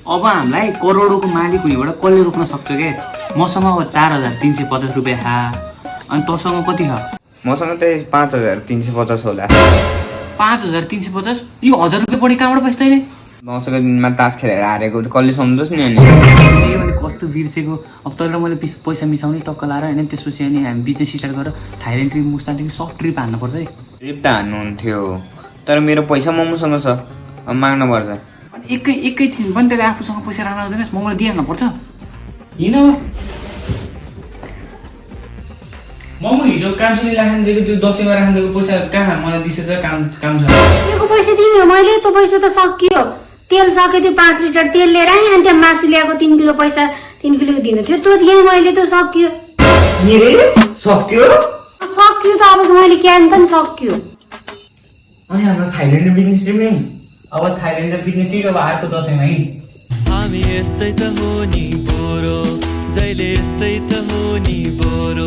अब हामीलाई करोडको मालिक हुनेबाट कसले रोक्न सक्छ के? मसँग अब 4,350 रुपियाँ खा, अनि तँसँग कति छ? मसँग त्यही 5,350 होला। 5,350? यो 1,000 रुपियाँ बढी कहाँबाट पैसा तैँले? दसैँको दिनमा तास खेलेर हारेको कसले सम्झोस् नि अनि। ए मैले कस्तो बिर्सेको। अब तैँले र मैले पैसा मिसाउने टक्क लाएर होइन, त्यसपछि अनि हामी बिजनेस स्टार्ट गरेर थाइल्यान्ड ट्रिप मुस्तानदेखि सब ट्रिप हान्नुपर्छ है। ट्रिप त हान्नुहुन्थ्यो, तर मेरो पैसा मम्मीसँग छ, अब माग्नुपर्छ। अनि एकैछिन पनि तैँले आफूसँग पैसा राख्न आउँदैनस्, मलाई दिइहाल्नु पर्छ। हिँड मम्मी हिजो कान्छोले राख्न दिएको त्यो दसैँमा राख्न दिएको पैसा कहाँ? मलाई दिएछ त काम छ। दिएको पैसा दिने हो मैले, त्यो पैसा त सकियो। तेल सक्यो, त्यो 5 लिटर तेल लिएर आएँ, अनि त्यहाँ मासु ल्याएको 3 किलो पैसा 3 किलोको दिनु थियो, त्यो दिएँ मैले, त्यो सक्यो। सक्यो सक्यो त अब मैले क्यान पनि सक्यो। अनि हाम्रो थाइल्यान्ड बिजनेस पनि अब थाइल्यान्ड बिजनेस अब अर्को दसैँमा है। हामी यस्तै त हो नि बोरो, जहिले यस्तै त हो नि बोरो।